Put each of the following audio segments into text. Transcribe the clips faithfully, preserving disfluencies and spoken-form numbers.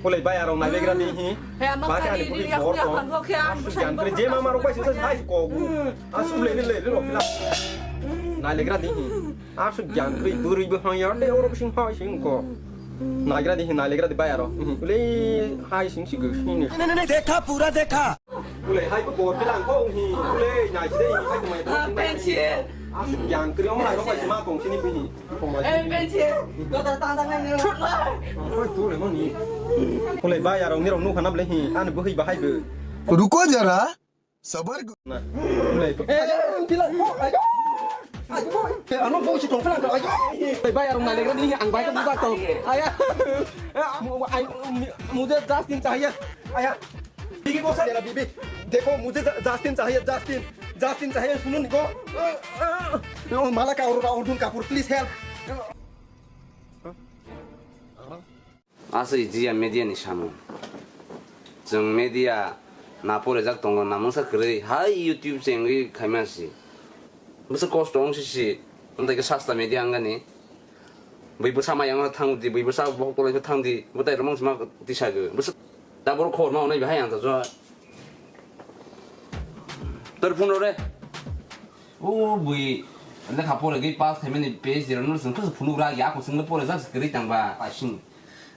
Ulai bai arong nailegra di hi. He, ama Ba kani kani budi lili bor aku ko. Aku khe ang Asu busan jan kre bor je mama rok bai sisa sai ko gu. Asu le le le ro kila. Nailegra di hi. Asu jan kre buri bo hang yar de oro sing hai sing ko. Nailegra di hi nailegra di bai aro. Ulai hai sing si gu sing ni. नहीं, नहीं, नहीं, देखा, पूरा देखा। Ulai hai ko bor kila ko hi. Ulai nai de hai ko mai. Ah, pensi. Asu jan kre o mai ro bai ma kong sini bini. Eh, pensi. Kau tak tang tang ni. Oi, tu le mo ni. Ulai bai arong ni rong nu khanam le hi. An bo hi bahai bo. रुको जरा, सबर करो। Na. Ulai. Eh, pila. Ayo. Ayo. Eh, ano bo si tong pila. Ayo. Ulai bai arong nailegra di ang bai ko buka to. Aya. Eh, mu-, ai, mu-, mujhe Justin chahiye. Aya. बीबी को सर, मेरा बीबी। देखो, मुझे ज-, जस्टिन चाहिए, Justin. Justin चाहिए, सुनो निको। ओ, माला का और, और धुन Kapoor, please help। Aswk jiya media ni samung. Chwng media na porejak tongo, na mungsa kwrwi, hai YouTube chengwi khaima si. Bwswk kosto wng si si, wng tei khe sasta media wng gani. Bui bwsa maya wng thang di, bui bwsa bohok tolai khe thang di, bwtai romang sima tisa gw. Bwswk da borok khobor ma hwnwi bahai ang ta jo. Tor phone rw re. O bui lekha pore gwi pass khaimani P H D rwno chwng khe phunuk ra ya, ako chwngno pore jak kwrwi tang ba, asing.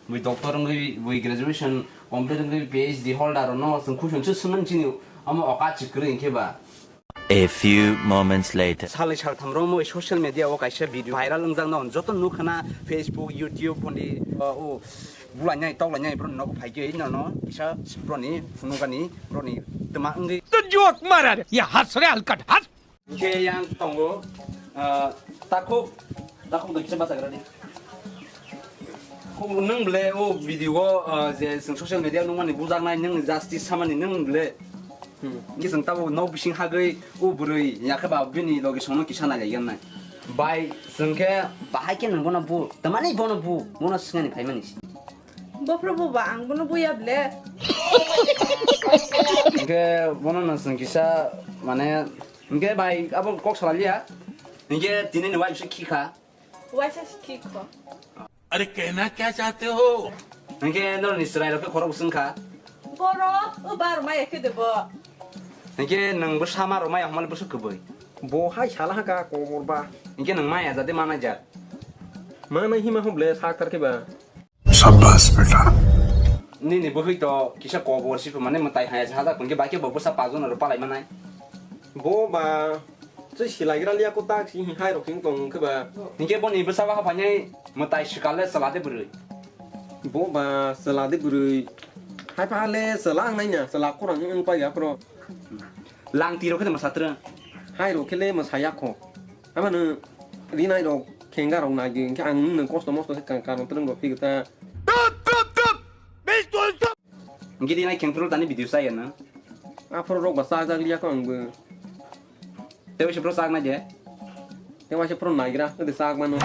Bui doctor wngwi, bui graduation complete wngwi P H D holder rwno chwng khusun se swnang chini omo oka chik kwrwi hwnkhe ba. A few moments later. Salni saltham romwi social media o kaisa video viral wngjakno joto nukha na Facebook, YouTube phondi, o, o, bulainai toklainai borok nogo phaikhe nono kisa boroni phunukani boroni twma wngwi. तो जोक मारा रे, ये हंस रे हलकट हंस। Khe yang tongo, ah, takhuk, takhuk da kisa bachagra di. Khub nwng ble o video o, ah, je chwng social media nukmani bujaknai nwng justice samani nwng ble. Hmm. Hwnkhe chwng tabuk nok bising hagwi o bwrwi yakhe ba bini logi songno kisa nailaigannai. Bai chwng khe bahai khe nwng bono bu, tamani bono bu, bono swngani phaimani si. Bophro bu ba ang bono buya ble. Hwnkhe bono nwng chwng kisa mane, hwnkhe bai abo kok salaliya. Hwnkhe tini ni wife se khikha. Waisa si khikho. अरे कहना क्या चाहते हो? Hwnkhe norni chwrai rok khe khorok bwswng kha. Borok o bar maya khe de bo. Hwnkhe nwng bwsa ma rok maya hwnmale bwswk kwbwi. Bo hai sala ha ka kobor ba. Hwnkhe nwng maya jate mana jat. Mana hima hwn ble sak tar khe ba. Sabbas beta. Nini bwkhwi to kisa kobor si mane mwtai haya se hajak hwnkhe bai khe bo bwsa pajon aro palai manai. Bo ba. Twi silaigra liya ko tak si hai rok sing tong khe ba. Hwnkhe boni bwsa ba haphainai mwtai swkal le chwla de bwrwi. Bo ba chwla de bwrwi. Hai pha le chwla ang nai na chwla kurang wng pa ya pro. Lang tiro khe de mwsa trwng. Hai rok khe le mwsa ya kho. Ama no rinai rok khenga rok nai di hwnkhe ang nwng kosto mosto khe kang karon trwng rok phi ta. Hwnkhe rinai kheng tro tani video sa ya na. Aphuru rok ba chajak liya ko ang bo. Tei waisa pro chak nai de. Tei waisa pro naigra, tei chak mano.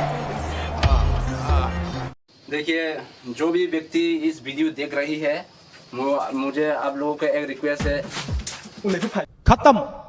देखिए, जो भी व्यक्ति इस वीडियो देख रही है, मु-, मुझे आप लोगों का एक रिक्वेस्ट है। खत्म।